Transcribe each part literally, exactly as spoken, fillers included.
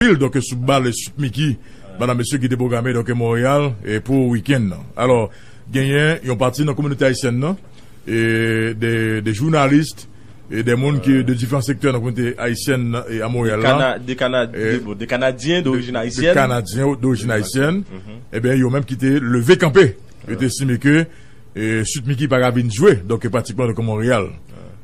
anpil, donk, sou bal Sweet Micky, madanm mesye ki te pwograme, donk, Montréal, e pou wikenn nan. Alò, genyen yon pati nan kominote ayisyèn nan, e de, de jounalis, e de moun ki de diferan sektè nan kominote ayisyèn nan, e a Montréal la. Kana-, de Kana-, E, de, bon, de Kanadyen de, dorijin de ayisyèn. Kanadyen dorijin ayisyèn, Mhm. ebyen, yo menm ki te leve kanpe. Yo te estime ke, e, Sweet Micky pa ka vin jwe, donk, pratikman, donk, Montréal.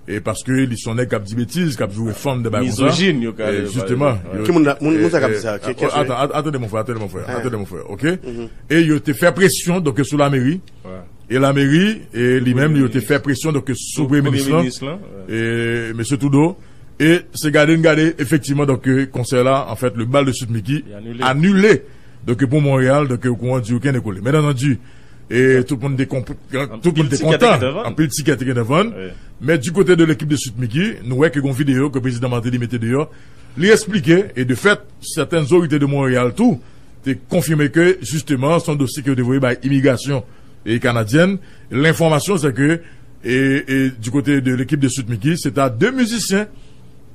E paske li se yon nèg k ap di betiz, k ap joure fanm, de bagay konsa. Mizojin, yo ka E, rele, jisteman, yo, Ki moun la, moun, moun sa k ap e, di sa? Ki, ki e, atann, at-, atann, mon frè, atann, mon frè, Ah. atann, mon frè, ok? Mhm. E yo te fè presyon, donk, sou lameri. Wè. E lameri, e li menm, yo te fè presyon, donk, sou Premye Minis lan. Minis lan, wè. E mesye Trudeau. E se gade n gade, efektivman, donk, konsè la, anfèt, le bal de Sweet Micky Li anile. anile. Donk, pou Montréal, donk, ou kouran di okenn ekole. Byen antandi, e tout moun te konp-, tout moun te kontan. Anpil tikèt te gentan vann. Anpil tikèt te gentan vann. Wi. Men di kote de lekip de Sweet Micky, nou wè ke gon videyo ke prezidan Martelly mete deyò. Li eksplike, e de fèt, sèten otorite de Montréal tou te konfime ke, jisteman, se yon dosye ke yo te voye bay imigrasyon e kanadyèn. Lenfòmasyon, se ke, e, e, di kote de lekip de Sweet Micky, se ta de mizisyen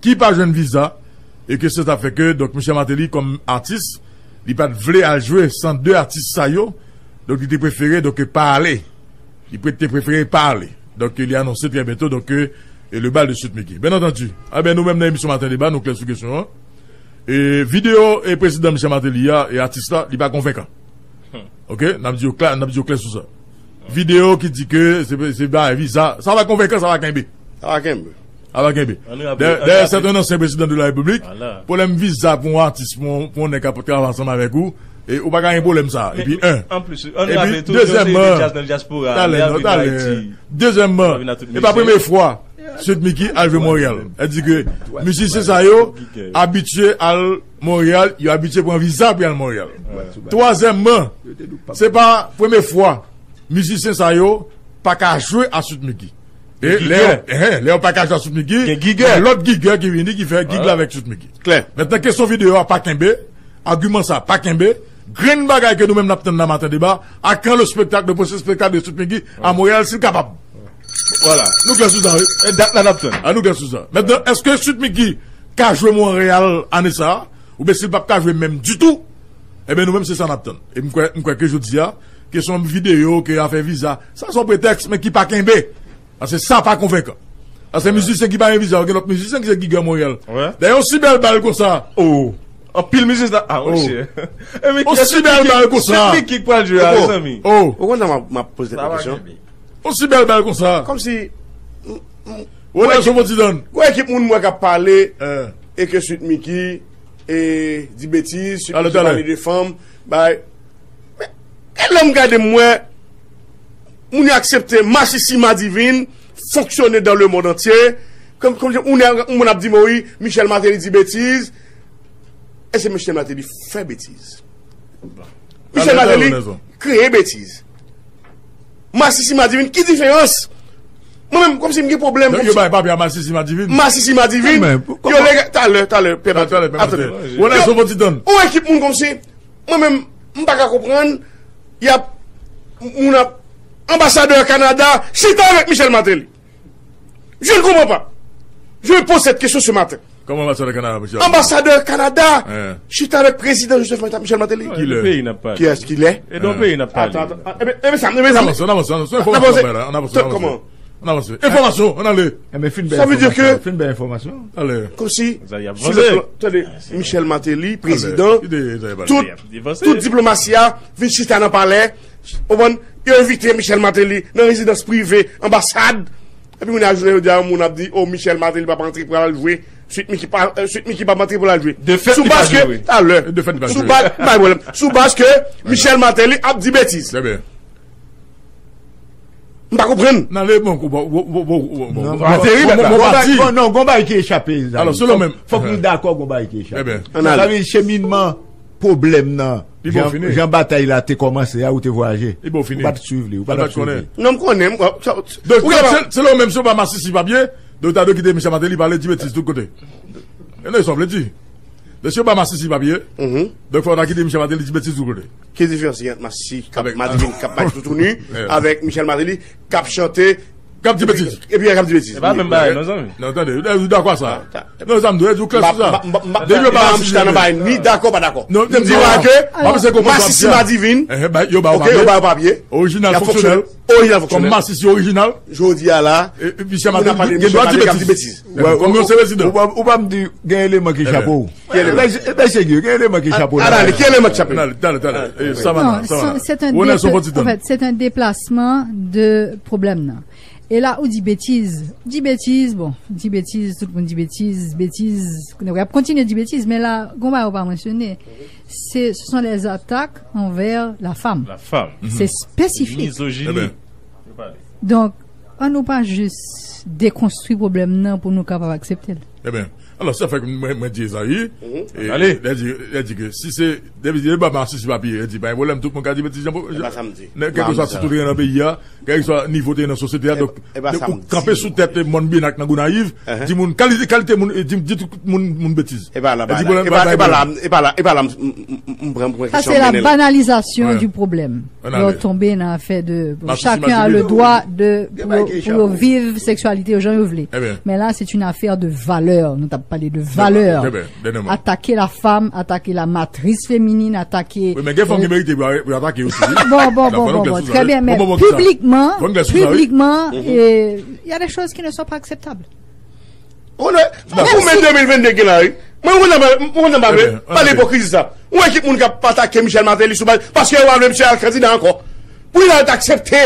ki pa jwenn viza, e ke se sa fè ke, donk, Michel Martelly, kòm atis, li pa t vle al jwe san de atis sa yo, donk, li te prefere, donk, pa ale. Li pre-, te prefere pa ale. Donk, li anonse trè byento, donk, e, e le bal de Sweet Micky. Byen antandi, a ben, nou menm nan emisyon Maten Deba, nou klè sou kesyon an. E videyo e prezidan Michel Martelly a, e atis la, li pa konvenkan. Hmm. Ok? N ap di yo klè, n ap di yo klè sou sa. Videyo ki di ke se, se ba viza, sa pa konvenkan, sa pa kenbe. Sa pa kenbe. Sa pa kenbe. Ann raple, Dè-, ann dèyè raple. Sèten ansyen prezidan de la repiblik, Vwala. pwoblèm viza pou yon atis, pou yon, pou yon nèg k ap travay ansanm avèk ou, e ou pa ka gen pwoblèm sa. Men, Epi, en. Anplis, ann Epi, raple tou, dezyèmman, José de Jazz nan dyaspora, talè, lè non, vin talè. Ayiti. Dezyèmman, Sa vin a tout e pa mesye. premye fwa Sweet Micky al jwe Montréal. Sa di ke mizisyen sa yo abitye al Montréal, yo abitye pran viza pou y al Montréal. Twazyèmman, se pa premye fwa mizisyen sa yo pa ka jwe a Sweet Micky. E Gen lè yo, gigè. Ehe, lè yo pa ka jwe a Sweet Micky, Gen gigè. gen lòt gigè ki vini ki fè gig la avèk Sweet Micky. Klè. Mentnan, kesyon videyo a pa kenbe, agiman sa pa kenbe, grenn bagay ke nou menm n ap tann nan Maten Deba, à quand le spectacle, le prochain spectacle de Sweet Micky à Montréal, si l kapab. Vwala. Nou klè sou sa, wi. E dat la n ap tann. A, nou klè sou sa. Mentnan, èske Sweet Micky ka jwe Montréal ane sa a? Oubyen si l p ap ka jwe menm ditou? Ebyen, nou menm, se sa n ap tann. E m kwè, m kwè ke jodi a, kesyon videyo, ke afè viza, sa se yon pretèks, men ki pa kenbe. Paske sa pa konvenkan. Paske mizisyen ki pa gen viza, gen lòt mizisyen ki se gigè Montréal. Wè. Dayè, yon si bèl bal konsa. Oh. Anpil mizisyen la. Ah, Oh. monchè. E men Yon kiyès si bèl bal konsa. Sweet Micky k pral jwe a, mezanmi? Oh. Ou konn sa m ap, m ap poze tèt mwen kesyon? Yon si bèl bal konsa. Kòmsi, m, m, Wè, Nelson Motidan. Gwo ekip moun mwen k ap pale, Eh. e ke Sweet Micky, e di betiz, Sweet Micky pale de fanm, bay. Men, e lè m gade m wè, moun yo aksepte masisi madivin fonksyone dans le monde entier. Kòm, kòm yon moun ap di, "Wi, Michel Martelly di betiz." E se Michel Martelly fè betiz. Michel Martelly kreye betiz. Masisi madivin, ki diferans? Mwen menm, kòmsi m gen pwoblèm, Yo kòmsi bay papye a masisi madivin. Masisi madivin, Men, yo kòman? lege-, talè, talè, pè Talè, talè, pè Atann. Atann. Wè, Nelson Motidan. Yon ekip moun kòmsi, mwen menm, m pa ka konprann, y ap, moun ap, anbasadè Kanada, chita avèk Michel Martelly. Je ne comprends pas. Je me pose cette question ce matin. Kòman anbasadè Kanada, mesye? Anbasadè Kanada, Eh. chita avèk prezidan Joseph Martel, Michel Martelly. Kilè? Peyi n ap pale. Kiyès, kilè? E don Eh. peyi n ap pale. Atann, atann, atann. Ebyen, ebyen, sa, ebyen, sa. N avanse, n avanse, n avanse. N avanse. Enfòmasyon, bay la, n avanse, n avanse. Kòman? N avanse. Enfòmasyon, ann ale. Ebyen, fin bèl Sa vle di enfòmasyon, ke fin bèl enfòmasyon. Ale. Kòmsi, Sa y ap sou vanse. le plan, tande, Michel Martelly, prezidan, Ide, ide, ide. tout, Y ap vanse. tout diplomasi a, vin chita nan palè, ou konprann? Yo envite Michel Martelly nan rezidans prive, anbasad. Epi kounye a, jounen jodi a, yon moun ap di, "Oh, Michel Martelly p ap antre pou l al jwe. Sweet Micky pa, eh, Sweet Micky p ap antre pou l al jwe." Defèt Sou li pa baz ke, jwe. talè. Defèt li pa Sou jwe. baz, pa pwoblèm. Sou baz ke Michel Martelly ap di betiz. Trè byen. M pa konprann. Nan le bon, bon, bon, bon, bon, bon, Non, bon, bon, bon, bon, bon, bon, bon, bon, non, gon bagay ki echape, Zami. Alò, selon Fòk, menm. fòk nou dakò gon bagay ki echape. Trè byen. Ann ale. Sa vle di cheminman pwoblèm nan. Li bon Jan, fini. jan batay la te kòmanse a, ou te vwayaje. Li bon fini. Ou pa t swiv li, ou pa t ap swiv li. Non, m konnen, m, sa, Donk, ou gen se, se lè menm si yo pa masisi papye, donk ta dwe kite Michel Martelly pale di betiz tout kote. E non, sa vle di. Mesye yo pa masisi papye, Mhm. donk fò ta kite Michel Martelly di betiz tout kote. Ki diferans gen ant masisi k ap Avèk madivin, k ap mache toutouni, Yeah. avèk Michel Martelly k ap chante K ap di betiz. Epi y ap di betiz. Se pa menm bagay, non, zanmi. Non, tande, ou dakò sa. Non, sa m di, ou klè sou sa. Depi yo pa rasisi, m pa nan bagay ni dakò, pa dakò. Non, m di la ke masisi madivin, yo ba yo papye. Orijinal, fonksyonèl. Orijinal, fonksyonèl. Kòm masisi orijinal. Jodi a la, moun ap pale de Michel Martelly k ap di betiz. Kòm yon se prezidan. Ou pa m di gen eleman ki chape w. Lè serye, gen eleman ki chape w. Talè, talè, talè. Savannah, Savannah. Non, c'est un dépla-, en fait, c'est un déplacement de problème, non. E la, ou di betiz. Di betiz, bon, di betiz, tout moun di betiz, betiz, nou ap kontinye di betiz, men la, gon bagay ou pa mansyone, se, ce sont les attaques envers la femme. La femme. C'est spécifique. Misogynie. Donk, ann nou pa jis dekonstwi pwoblèm nan pou nou kapab aksepte l. Ebyen, alò, sa fè ke mwen, mwen di Ezayi, e, lè di, lè di ke si se, depi, depi ba masisi papye, lè di, pa gen pwoblèm, tout moun ka di betiz jan, kèlkeswa sitou te gen nan peyi a, kèlkeswa nivo te gen nan sosyete a, donk, ou kanpe sou tèt mòn Byenak nan Gonayiv, di moun, kalite, kalite moun, di, di tout moun, moun betiz. E pa la, e pa la, e pa la, m pran, m pran kesyon mennen la. Ça, c'est la banalisation du problème. Lè w tonbe nan afè de, bon, chacun a le droit de, pou yo, pou yo viv seksyalite yo jan yo vle. Men la, c'est une affaire de valeur. Nou t ap pale de valeur. Atake la femme, atake la matrice féminine, atake... Wi, men gen fanm ki merite pou yo atake yo osi, wi. Bon, bon, bon, bon, bon, trè byen, men piblikman, piblikman, il y a des choses qui ne sont pas acceptables. Ou konnen, ou men de mil vennde gen la, wi. Mwen, mwen kontan pa, mwen kontan pa vle pale ipokrizi sa. Ou wè ki moun k ap atake Michel Martelly sou baz, paske yo pa vle misye al kandida ankò. Pou li la, yo t aksepte,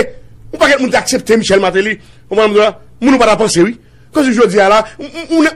yon pakèt moun te aksepte Michel Martelly. Ou konprann mwen la? Moun ou pa ta panse, wi. Kòmsi jodi a la, ou, ou, ou,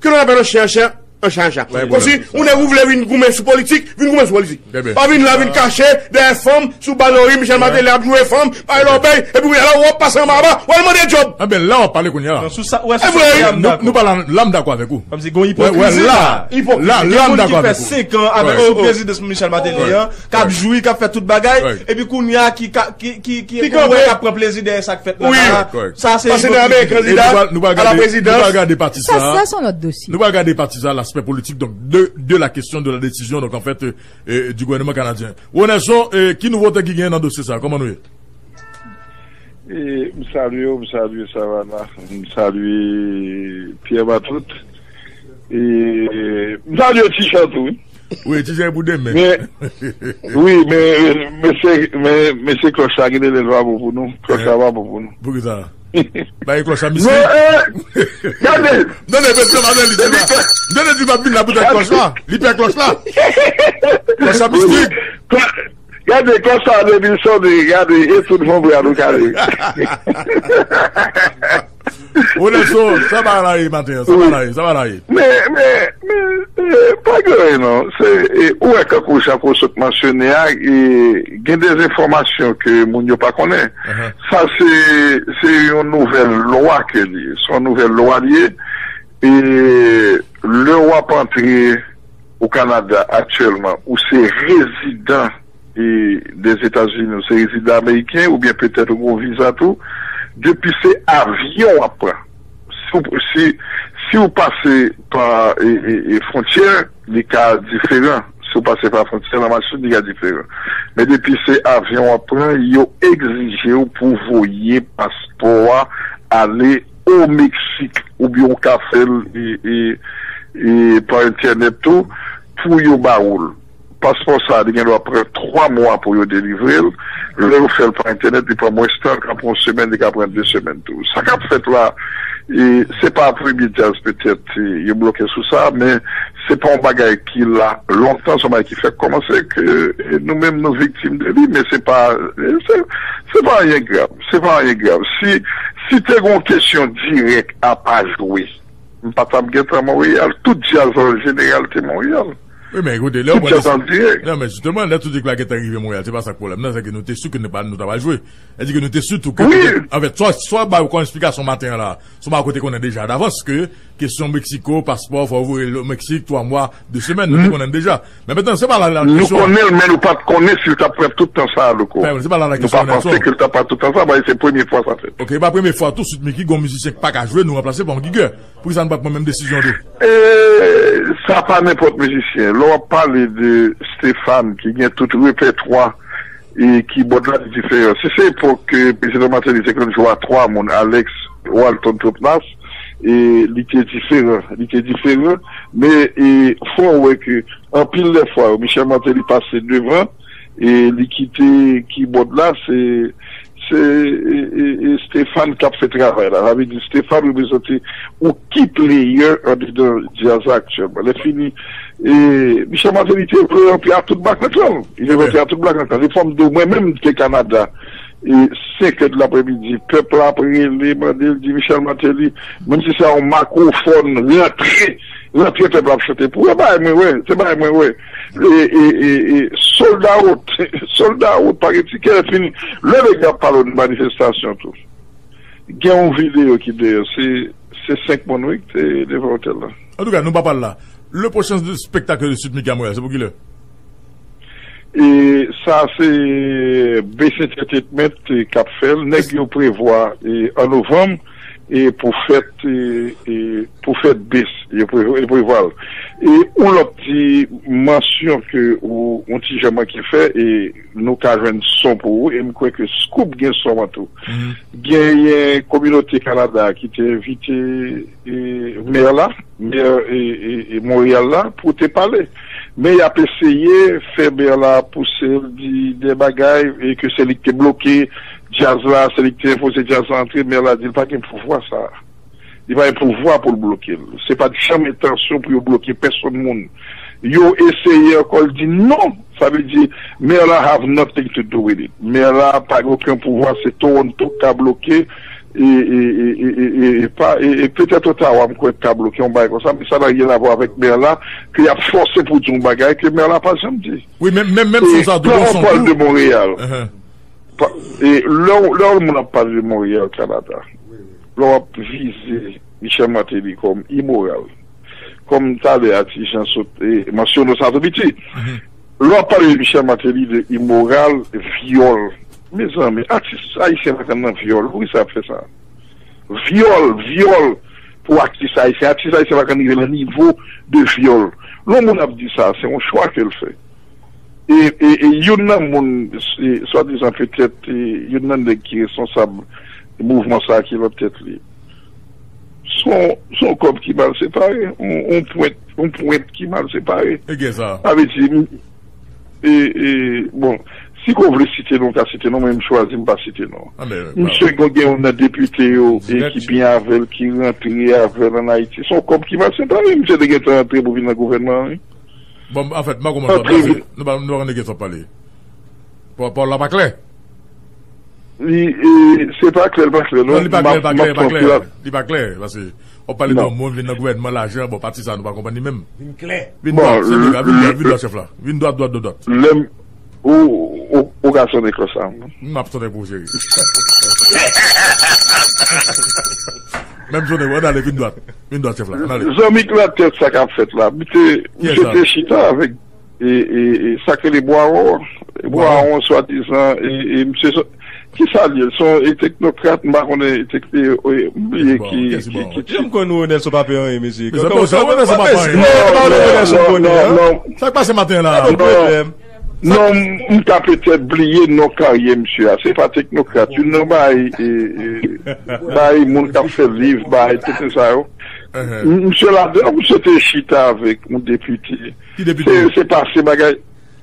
que l'on appelle un chien un chien, un chat un chat. Kòmsi, ou nèg ou vle vin goumen sou politik, vin goumen sou politik. Pa vin la, vin kache dèyè fanm, sou bal ori, Michel Martelly ap jwe fanm, bay lòbèy, epi kounye a la, w ap pase anba anba, w al mande djòb. Enben, la w ap pale kounye a la. Non, sou sa, w wè, sou sa, la, m dakò. Nou pa la, la m dakò avèk ou. Kòmsi gon ipokrizi la. Ipokrizi. La, la m dakò avèk ou. Gen moun ki fè senk an avèk prezidans Michel Martelly an, k ap jwi, k ap fè tout bagay, epi kounye a ki, ki, ki, ki, ou wè k ap pran plezi dèyè sa k fèt la. Sa se ipokrizi. Pase nan men kandida a la prezidans. Nou pa gade pati sa. Sa, sa se yon lòt dosye. Nou pa gade pati sa, l'aspect politique, donc, de, de la question de la décision, donc, en fait, euh, euh, du gouvernement canadien. Ronelson, euh, ki nouvote ki genyen nan dosye sa? Kòman nou ye? E, m salye w, m salye Savannah, m salye Pierre Matout. E, m salye Ti Jan tou, wi. Wi, Ti Jan pou demen. Men, wi, men, mesye, men, mesye klòch la, gen de lè l pa bon pou nou. Klòch la pa bon pou nou. Poukisa? Bay klòch la mistik. Non, eh, gade. Non, non, non, non, non, li di pa. Non, non, li pa vin la pou tèt klòch la. Li pè klòch la. Klòch la mistik. Gade, klòch la depi l sone, gade, e tout vanbre a nou kale. Ronelson, sa va la ye maten an, sa va la ye, sa va la ye. Men, men, men, eh, pa gen anyen non. Se, eh, ou wè kankou jan ke w sot mansyone a, eh, gen de enfòmasyon ke moun yo pa konnen. Sa se, se yon nouvèl lwa ke li ye. Se yon nouvèl lwa li ye. E lè w ap antre o Kanada aktyèlman, ou se rezidan e, Dèzetazini, ou se rezidan ameriken, oubyen petèt ou gen yon viza tou, depi se avyon w ap pran. Si w, si, si w pase pa, e, e, e, fwontyè, li ka diferan. Si w pase pa fwontyè nan machin, li ka diferan. Men depi se avyon w ap pran, yo egzije w pou w voye paspò a ale o Meksik, oubyen w ka fè l, e, e, e, pa entènèt tou, pou yo ba ou l. Paspò sa a, li gen dwa pran twa mwa pou yo delivre l. Lè yo fè l pa entènèt, li pran mwens tan, li ka pran yon semèn, li ka pran de semèn tou. Sa k ap fèt la, e, se pa premye djaz petèt, e, yo bloke sou sa, men se pa yon bagay ki la lontan, se yon bagay ki fèk kòmanse, ke, e, nou menm nou viktim de li, men se pa, e, se, se pa anyen grav, se pa anyen grav. Si, si te gen yon kesyon dirèk a pa jwe, m pa t ap gentan Monreyal. Tout djaz an jeneral te Monreyal. Wi, men ekoute, lè w pran desi-, non, men jisteman, lè tout ekip la gentan rive Monreyal, se pa sa k pwoblèm nan, se ke nou te si ke nou pa, nou ta pral jwe. Sètadi ke nou te si tou ke, anfèt, swa, swa ba yo kòm eksplikasyon maten an la, swa ba kote konnen deja davans ke kesyon Meksiko, paspò, fò w voye l o Meksik, twa mwa, de semèn, nou te konnen l deja. Men mentnan, se pa la, la kesyon. Nou konnen l, men nou pa t konnen si l t ap pran tout tan sa a, Louko. Se pa la, la kesyon, Ronelson. Nou pa panse ke l t ap pran tout tan sa a, paske se premye fwa sa fèt. Ok, e pa premye fwa, tou swit, men ki gen yon mizisyen k pa ka jwe, nou ranplase pa yon gigè. Poukisa nou pa t pran menm desizyon tou? E, sa pa nenpòt mizisyen. Lè w ap pale de Stéphane, ki gen tout repètwa, e kibòd la, li diferan. Si se epòk ke prezidan Martelly te konn jwe a twa moun, Alex, Walton Toplas, e li te diferan, li te diferan, men e fò w wè ke anpil lè fwa yo, Michel Martelly pase devan, e li kite kibòd la, se se e, e, e Stéphane k ap fè travay la. Sa vle di Stéphane reprezante yon key player andedan djaz la aktyèlman. Lè fini, e Michel Martelly te vle rantre a tout bakantan. Li te vle rantre a tout bakantan. Se fòm de mwen menm te Kanada. E senk è de lapremidi, pèp la ap rele, mande l, di Michel Martelly, menm si se a yon makrofòn, rantre, rantre pèp la ap chante pou ou. E bagay mwen wè, se bagay mwen wè. E, e, e, e sold out, sold out, pa gen tikè, fini. Lè nèg yo ap pale w de manifestasyon tou, gen yon videyo ki deyò, se, se senk moun wi ki te devan otèl la. Antouka, nou pa pral la. Le prochain spectacle de Sweet Mica Montréal, se pou kilè? E sa se Bass Entertainment, e, k ap fè l. Nèg yo prevwa, e, an novanm, e, pou fèt, e, e, pou fèt Bass, yo pre-, yo prevwa l. E yon lòt ti mansyon ke ou, yon ti jan manke fè, e nou ka jwenn son pou ou, e m kwè ke Scoop gen son an tou. Genyen kominote Kanada ki te envite e, mè la, mè, e, e, e Monreyal la, pou te pale. Men y ap eseye fè mè la pouse l di de bagay, e ke se li ki te bloke djaz la, se li ki te enpoze djaz la antre, mè la di l pa gen pouvwa sa a. Li pa gen pouvwa pou l bloke l. Se pa t janm entansyon pou yo bloke pèsonn moun. Yo eseye ankò, l di non. Sa vle di, mè la have nothing to do with it. Mè la pa gen okenn pouvwa, se Toronto k ka bloke, e, e, e, e, e, e, e pa, e, e petèt Ottawa, m kwè, k ka bloke yon bagay konsa, men sa n'a rien à voir avec mè la, ke y ap fòse pou di yon bagay ke mè la pa janm di. Wi, men, men, menm si sa tou gon son tou. Lè w ap pale de Monreyal, pa, e, lè w, lè w moun ap pale de Monreyal, Kanada, lè w ap vize Michel Martelly kòm imoral, kòm talè a ti jan sot, e, mansyone sa tou piti. Lè w ap pale de Michel Martelly de imoral, vyòl. Mezanmi, atis ayisyen pa konn nan vyòl. Poukisa y ap fè sa? Vyòl, vyòl pou atis ayisyen. Atis ayisyen pa konn rive nan nivo de vyòl. Lè yon moun ap di sa, se yon chwa ke l fè. E, e, e youn nan moun, e, swadizan petèt, e, youn nan nèg ki responsab mouvman sa a ki nan tèt li. Se yon, se yon kòb ki mal separe, yon, yon pwent, yon pwent ki mal separe. E gen sa. Sa vle di, m, e, e, bon, si ke w vle site non, w ka site non, men m chwazi m pa site non. Misye gen, gen youn nan depite yo, e, ki byen avè l, ki rantre avè l ann Ayiti. Se yon kòb ki mal separe, misye te gentan rantre pou vin nan gouvènman an, wi. Bon, anfèt, m pa konprann sa, paske nou pa, nou pa konn de kisa w ap pale. Pa, pawòl la pa klè. Li, e, se pa klè, li pa klè, non. Non, li pa klè, li pa klè, li pa klè. Li pa klè, paske w ap pale de yon moun vin nan gouvènman, lajan, bon, pati sa, nou pa konprann li menm. Vin klè. Vin dwat, se nèg la, vin dwat, vin dwat, chèf la. Vin dwat, dwat, dwat, dwat. Lè m, ou, ou, ou ka sonnen konsa. M ap sonnen pou ou, cheri. Menm sonnen, ann ale, vin dwat. Vin dwat, chèf la, ann ale. Zanmi, k nan tèt sa k ap fèt la. Misye, misye te chita avèk e, e, e, sa k rele Bwawon. Bwawon, swadizan, e, e, misye, kisa l ye? Se yon, e, teknokrat, m pa konnen, e, tek-, e, e, m bliye ki, ki, ki tit. Jan m konn Ronel, se pa pè anyen, mesye. Sa k pase maten an la? Non, non, m ka petèt bliye non karyè misye a. Se pa teknokrat. Youn nan bay, e, e, bay moun k ap fè liv, bay tout sa yo. M-, misye ladan, misye te chita avèk yon depite. Ki depite? Se, se pase bagay.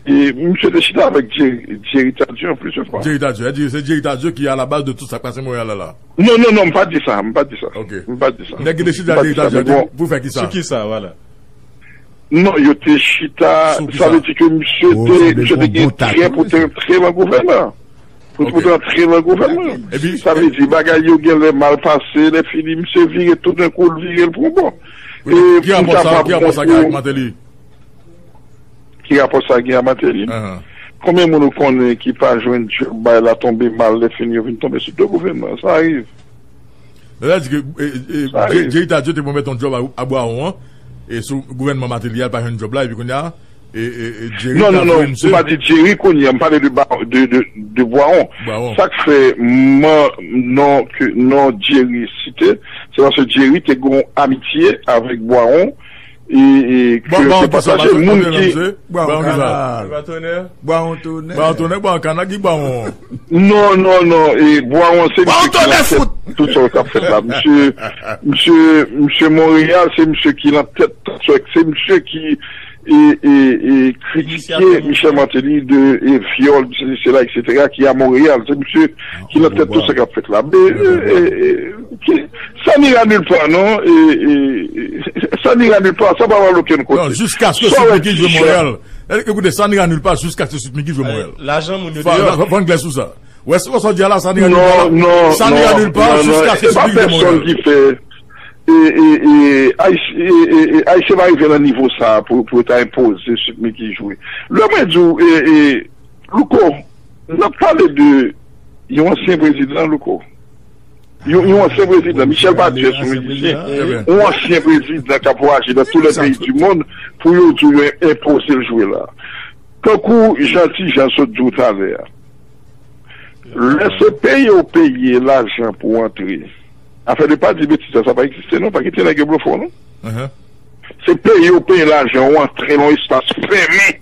E misye te chita avèk Jerry, Jerry Tardieu plizyè fwa. Jerry Tardieu, e di se Jerry Tardieu ki a la baz de tout sa k pase Monreyal la la. Non, non, non, m pa di sa, m pa di sa. Ok. M pa di sa. Nèg ki te chita ak Jerry Tardieu pou fè kisa? Sou kisa, vwala. Non, yo te chita, sa vle di ke misye te, misye te gen trè pou te rantre nan gouvènman. Pou, pou te rantre nan gouvènman. Sa vle di, bagay yo genlè mal pase, lè fini, misye vire toudenkou, l vire l pou yon bò. E ki rapò sa, ki rapò sa gen ak Martelly? Ki rapò sa gen a Martelly? Konbyen moun ou konnen ki pa jwenn djòb, bagay la tonbe mal, lè fini yo vin tonbe sou do gouvènman? Sa rive. Sa vle di ke, e, e, Jerry Tardieu te pwomèt yon djòb a, a Bwawon an, e sou gouvènman Martelly a, l pa jwenn djòb la, epi kounye a, e, e, e, Jerry... Non, non, non, m pa di Jerry kounye a, m pale de, de, de, de Bwawon. Sa k fè non, ke non Jerry site, se paske Jerry te gen yon amitye avèk Bwawon, e, e ke yo te pataje moun ki... Bwawon kisa? Bwawon Tonè. Bwawon Tonè, Bwawon Kana ki Bwawon. Non, non, non, e Bwawon se misye ki nan tèt. Tout sa k ap fèt la. Misye, misye, misye Monreyal, se misye ki nan tèt tout sa. Se misye ki e, e, e kritike Michel Martelly de e, vyòl, sesi, sela, et cetera, ki a Monreyal. Se misye ki nan tèt tout sa k ap fèt la. Men, e, e, e, ki, sa n'ira nulle part, non. E, e, e, sa n'ira nulle part. Sa pa al okenn kote. Non, jiskaske Sweet Micky jwe Monreyal. Ekoute, sa n'ira nulle part jiskaske Sweet Micky jwe Monreyal. Lajan moun yo deyò. Fò n klè sou sa. Wè, sa w di a la, sa n'ira nulle part. Non, non, sa n'ira nulle part jiskaske Sweet Micky jwe Monreyal. E pa pèsonn ki fè e, e, e, Ayis-, e, e, e, Ayisyen pa rive nan nivo sa a pou, pou yo ta enpoze Sweet Micky jwe. Lè mwen di w, e, e, Louko, n ap pale de yon ansyen prezidan, Louko. Yon, yon ansyen prezidan, Michel Badiou, se yon mizisyen. Yon ansyen prezidan k ap vwayaje nan tout lè peyi di mond pou yo di w yo enpoze l jwe la. Tankou Jean Ti Jean sot di w talè a. Lè se peye w peye lajan pou w antre. Afè de pa di betiz sa, sa pa egziste non, pa kite nèg yo blofe w non. Se peye w peye lajan ou antre nan yon espas fèmen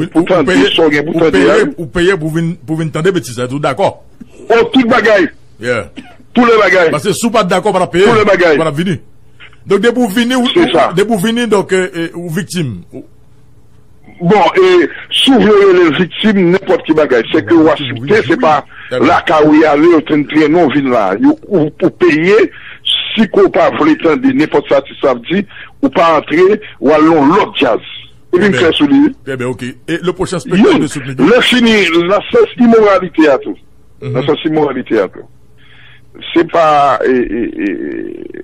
pou tande sa w gen pou tande a. Ou peye pou vin, pou vin tande betiz sa, ou dakò? O tout bagay. Tou lè bagay. Paske si w pa t dakò, w pa t ap peye. Tou lè bagay. Ou pa t ap vini. Donk depi w vini, ou, depi w vini, donk, e, e, ou viktim. Bon, e, si w vle rele l viktim, nenpòt ki bagay, se ke w asepte, se pa lakay ou y ale, yo te trennen w vin la. Yo, ou, ou peye, si ke w pa vle tande nenpòt sa atis la ap di, ou pa antre, w al nan lòt djaz. Epi m klè sou li, wi. Trè byen, ok. E le pwochen spektak de Sweet Micky? Lè fini, nan sans imoralite a tou. Nan sans imoralite a tou. Se pa, e, e, e,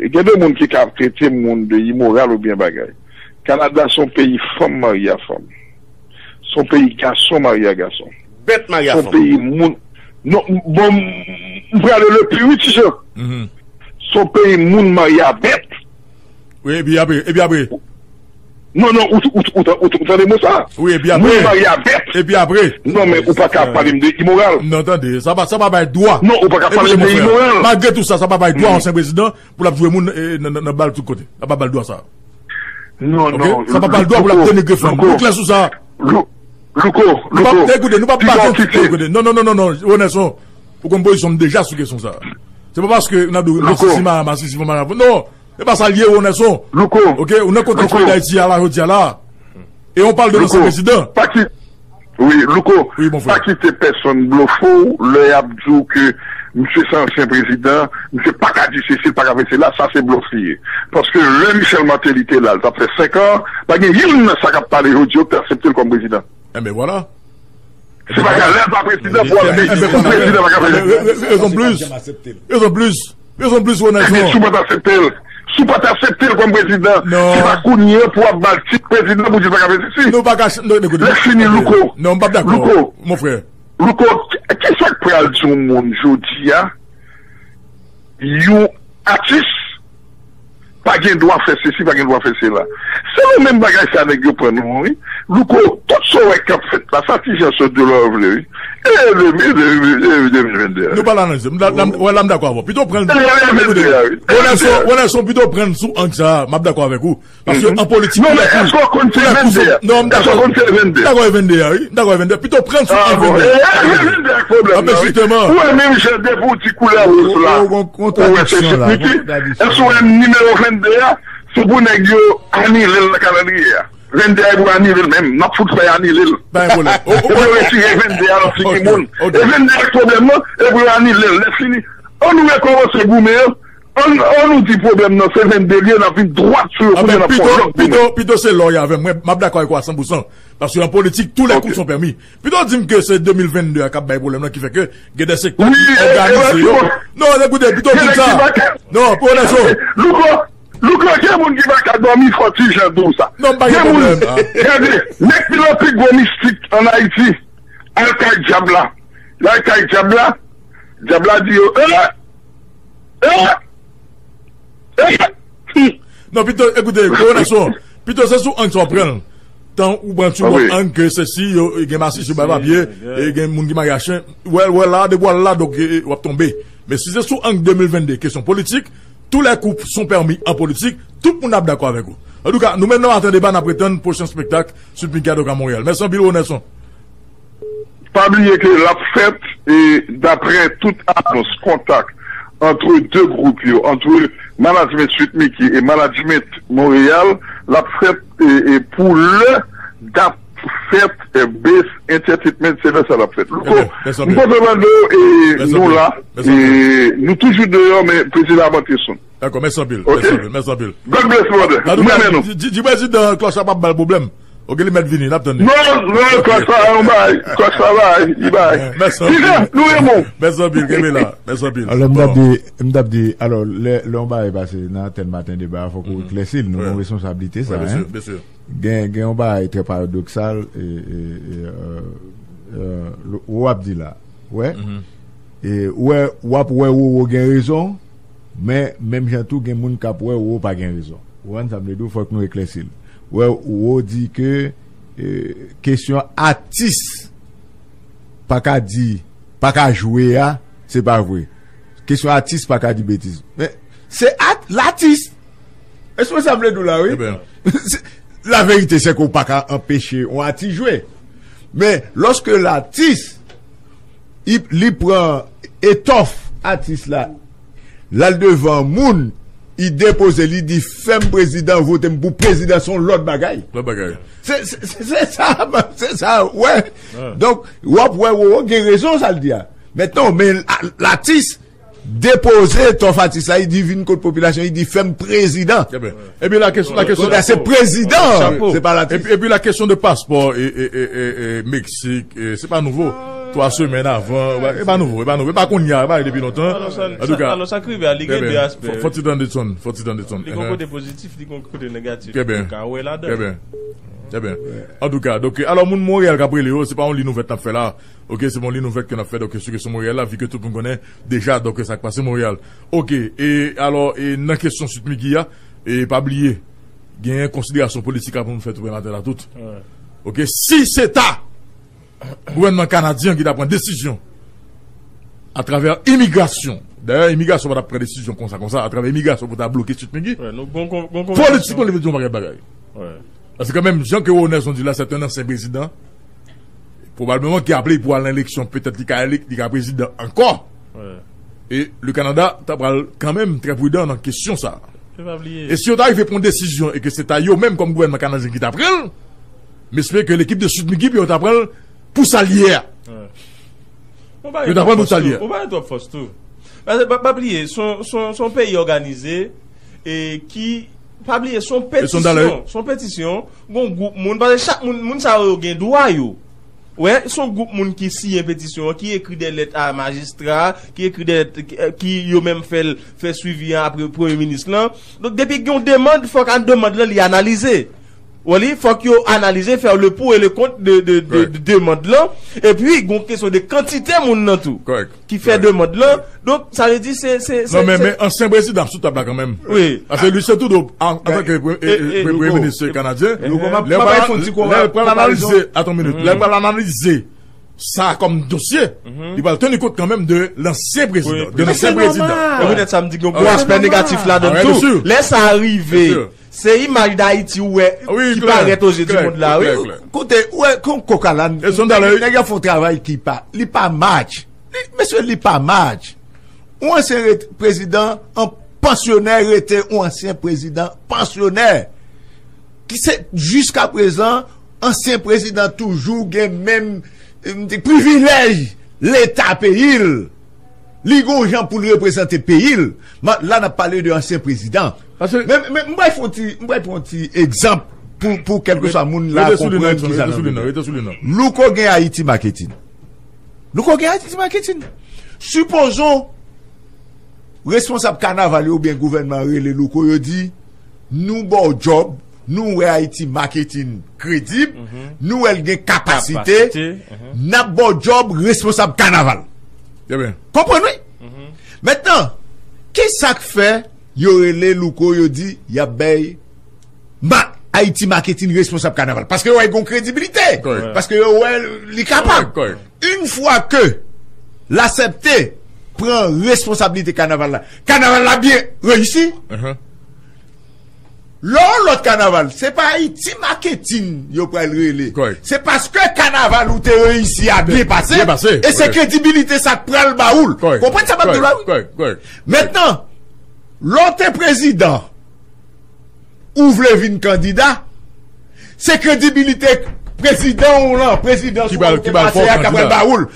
e, gen de moun ki ka trete moun de imoral oubyen bagay. Kanada se yon peyi fanm marye a fanm. Se yon peyi gason marye a gason. Bèt marye a fanm. Se yon peyi moun. Non, bon, m, m prale le pi wi, Ti Jan. Se yon peyi moun marye a bèt. Wi, epi apre, epi apre. Non, non, ou, ou, ou, ou, ou tande mo sa? Wi, epi apre. Moun marye a bèt. Epi apre. Non, men ou pa ka pale m de imoral. Non, tande, sa pa, sa pa bay dwa. Non, ou pa ka pale m de imoral. Malgre tou sa, sa pa bay dwa ansyen prezidan pou l ap jwe moun, e, nan, nan, nan bal tout kote. Sa pa bay dwa sa. Non, non, sa pa bay dwa pou l ap denigre fanm. Nou klè sou sa. Louko, Louko, ekoute, nou p ap bat, ekoute. Non, non, non, non, non, Ronerson, ou konn pozisyon m deja sou kesyon sa. Se pa paske n ap di w masisi, ma-, masisi, ma-, non. E pa sa l ye, Ronerson. Louko. Ok, ou nan kontèks peyi Dayiti a la, jodi a la. E on pale de lansyen prezidan. Pa ki, wi, Louko, pa kite pèsonn blofe w lè y ap di w ke misye se ansyen prezidan, misye pa ka di sesi, l pa ka fè sela, sa se blòf li ye. Paske lè Michel Martelly te la, l t ap fè senk an, pa gen youn nan sa k ap pale jodi yo k te aksepte l kòm prezidan. Enben vwala. Se pa ka lè pa prezidan pou ap di pou prezidan pa ka fè. Raison plus. Raison plus. Raison plus, Ronerson. Ebyen, si w pa t aksepte l, si w pa t aksepte l kòm prezidan, se pa kounye a pou w ap ba l tit prezidan pou di l pa ka fè sesi. Non, pa ka, non, ekoute. Lè fini, Louko. Non, m p ap dakò. Louko. Mon frè. Louko, ki, ki sa k pral di yon moun jodi a? Yon atis pa gen dwa fè sesi, pa gen dwa fè sela. Se nan menm bagay sa nèg yo pran nou an, wi. Louko, tout sa w wè k ap fèt la, sa Ti Jan sot di w la, w vle, wi. E de, de, de, de, de mil venn de a. Nou pa la nan, m, la, la, m, wè, la, m dakò avè w. Pito pran l, ekoute, Ronerson, Ronerson, pito pran l sou ang sa, m ap dakò avèk ou. Paske an politik, non, men èske w konn se venn de a? Non, m dakò. Èske w konn se venn de a? M dakò e venn de a, wi. M dakò e venn de a. Pito pran l sou ang venn de a. E, e, e venn de a k pwoblèm nan, wi. Ou wè menm jan depi w di koulè woz la, ou wè se Sweet Micky. Èske w wè nimewo venn de a? Se pou nèg yo anile l nan kalandriye a. Venn de a, e pou yo anile l menm. N ap fout fè yo anile l. Pa gen pwoblèm. E pou yo retire venn de a nan figi moun. E venn de a k pwoblèm nan, e pou yo anile l. Lè fini, ann nou rekòmanse goumen an. Ann, ann nou di pwoblèm nan se venn de l ye, n ap vin dwat sou yo kounye a, n ap fè yon lòt goumen. Pito, pito se lè w ye avè m. Mwen, m ap dakò avèk ou a san pou san. Paske an politik, tou lè kou son pèmi. Pito w di m ke se de mil venn de a k ap bay pwoblèm nan ki fè ke gen de sektè ki òganize yo. Non, ekoute, pito w di m sa. Non, Ronerson. Louko, Louko, gen moun ki pa ka dòmi, fò Ti Jan di w sa. Non, m pa gen pwoblèm. Gen moun, gade, nèg ki nan pi gwo mistik ann Ayiti, al kay dyab la. Y al kay dyab la, dyab la di yo, e, e, e. Non, pito, ekoute, Ronerson, pito se sou ang sa w pran l. Tan ou pran sou lòt ang ke se si yo, gen masis yo bay papye, e gen moun ki marye a chen, wè, wè la, depi w al la, donk, e, e, w ap tonbe. Men si se sou ang de mil venn de, kesyon politik, tou lè kou son pèmi an politik, tout moun ap dakò avèk ou. Antouka, nou menm nan Maten Deba, n ap retann pwochen spektak Sweet Micky a Doka Monreyal. Mèsi anpil, Ronerson. Pa bliye ke l ap fèt, e, daprè tout anons, kontak, antre de gwoup yo, antre management Sweet Micky e management Montréal, l ap fèt e, e pou lè dat fèt e Base Entertainment, se lè sa l ap fèt. Louko, m kontan tande w e nou la, e nou toujou deyò, men prezidan ap antre sou nou. Dakò, mèsi anpil. Ok. Mèsi anpil, mèsi anpil. God bless, brother. M renmen nou. Di, di, di prezidan klòch la p ap ba l pwoblèm. Ok, li mèt vini, n ap tann li. Non, non, klòch la, yon bagay. Klòch la, bagay, li bagay. Mèsi anpil. Prezidan, nou renmen w. Mèsi anpil, kenbe la. Mèsi anpil. Alò, m t ap di, m t ap di, alò, lè, lè yon bagay pase nan antèn Maten Deba, fòk ou eklèsi l, nou gen yon responsablite sa, hein. Gen, gen yon bagay trè paradoksal, e, e, e, euh, euh, w ap di la. Wè? E, w wè, w ap wè Roro gen rezon, men menm jan tou, gen moun k ap wè Roro pa gen rezon. Ou konprann sa m vle di w, fòk nou eklèsi l. Wè, Roro di ke, e, kesyon atis pa ka di, pa ka jwe a, se pa vre. Kesyon atis pa ka di betiz. Men, se at-, latis. Èske w wè sa m vle di w la, wi? Laverite, se ke w pa ka anpeche yon atis jwe. Men, lòske latis, li, li pran etòf atis la, l al devan moun, li depoze, li di, fè m prezidan, vote m pou prezidan, se yon lòt bagay. Lòt bagay. Se, se, se, se sa, se sa, wè. Donk, w ap wè, Roro gen rezon, sa l di a. Mentnan, men, a, latis, depoze etòf atis la, li di vin kot popilasyon, li di fè m prezidan. Ebyen, ebyen la kesyon, la kesyon. Kounye a se prezidan, se pa latis. Epi, epi la kesyon de paspò e, e, e, e, e Meksik, e, se pa nouvo. Twa semèn avan, e pa nouvo, e pa nouvo, e pa kounye a, e pa depi lontan. Antouka, alò sa k rive a, li gen de aspè. Fò ti tande John, fò ti tande John. Li gon kote pozitif, li gon kote negatif. Ou ka wè ladan. Ebyen, ebyen. Antouka, donk, alò moun Monreyal k ap rele yo, se pa yon liy ouvèt n ap fè la. Ok, se bon, liy ouvèt ke n ap fè, donk, sou kesyon Monreyal la, vi ke tout moun konnen deja, donk, sa k pase Monreyal. Ok, e alò, e nan kesyon Sweet Micky a, e pa bliye, genyen konsiderasyon politik la pou nou fè tou prematen la tout. Ok, si se ta gouvènman kanadyen ki ta pran desizyon atravè imigrasyon, dayè, imigrasyon pa t ap pran desizyon konsa, konsa, atravè imigrasyon pou ta bloke Sweet Micky, politik, nou li vle di yon pakèt bagay. Paske kanmenm, jan ke Roro Nelson di la, se te yon ansyen prezidan, pwobableman ki aple pou al nan eleksyon, petèt li ka, li ka prezidan ankò. E le Kanada ta pral kanmenm trè pridan nan kesyon sa. E si yo ta rive pran yon desizyon e ke se ta yo menm kòm gouvènman kanadyen ki ta pran l, m espere ke lekip de Sweet Micky yo ta pran l pou sa l ye a. Yo ta pran l pou sa l ye a. Ou pa gen twòp fòs tou. Pa, pa, pa bliye, se yon, se yon, se yon peyi òganize e ki, pa bliye, se yon petisyon, se yon petisyon, gon gwoup moun, paske chak moun, moun sa yo gen dwa yo. Wè, se yon gwoup moun ki siyen petisyon an, ki ekri de lèt a majistra, ki ekri de lèt, ki, ki yo menm fè l, fè swivi an apre premye minis lan. Donk, depi gen yon demann, fòk a demann lan li analize. Wè li, fòk yo analize, fè le pour et le contre de, de, de, de demann lan. Epi, gon kesyon de kantite moun nan tou ki fè demann lan. Donk, sa vle di se, se, se. Non, men, men ansyen prezidan ap sou tab la kanmenm. Wi. Paske Lucien Trudeau, an, antanke pre-, e, e, e, premye minis kanadyen, lè l pral, lè l pral analize, atann yon minit, lè l pral analize sa kòm dosye, li pral teni kont kanmenm de lansyen prezidan, de lansyen prezidan. Men poutèt sa m di gen yon gwo aspè negatif ladan tou. Lè sa rive, se imaj Dayiti ou wè ki parèt o zye di mond la, wi. Kote, ou wè, kon kokalan, nèg yo fè yon travay ki pa, li pa match. Li, mesye, li pa match. Yon ansyen ret-, prezidan, an pansyonè rete yon ansyen prezidan pansyonè. Ki se, jiskaprezan, ansyen prezidan toujou gen menm, em, privilèj leta peyi l. Li gon jan pou l reprezante peyi l. Ma-, la, n ap pale de ansyen prezidan. Men, men, m pral fè yon ti, m pral pran yon ti egzanp pou, pou kèlkeswa moun la konprann ki sa n ap di. Louko gen Haiti Marketing. Louko gen Haiti Marketing. Sipozon responsab kanaval yo oubyen gouvènman an rele Louko, yo di, nou ba w djòb, nou wè Haiti Marketing kredib, nou wè l gen kapasite, n ap ba w djòb responsab kanaval. Konprann, wi? Mentnan, ki sa k fè yo rele Louko, yo di, y ap bay Ma-, Haiti Marketing responsab kanaval. Paske yo wè l gon kredibilite. Paske yo wè li kapab. Yon fwa ke l aksepte pran responsablite kanaval la, kanaval la byen reyisi. Lè yon lòt kanaval, se pa Ayiti Maketin yo pral rele. Se paske kanaval ou te reyisi a byen pase, e se kredibilite sa k pral ba ou l. Konprann sa m ap di w la, wi. Mentnan, lè w te prezidan, ou vle vin kandida, se kredibilite prezidan ou lan, prezidans ou lan ou te pase a k ap pral ba ou l.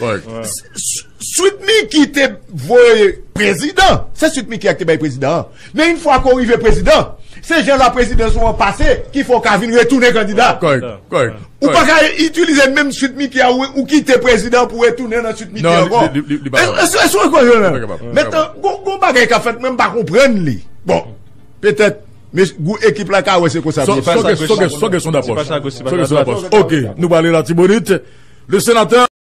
Sweet Micky te voye prezidan, se Sweet Micky a ki te bay prezidan an. Men yon fwa ke w rive prezidan, se jan la prezidans ou an pase ki fè w ka vin retounen kandida. Ou pa ka itilize menm Sweet Micky a, ou, ou kite prezidan pou retounen nan Sweet Micky ankò. Èske w konprann? Mentnan, gon, gon bagay k ap fèt, mwen m pa konprann li. Bon, petèt, men gou ekip la ka wè se konsa. Son kesyon dapwòch. Ok, nou pale Latibonit. Le senatè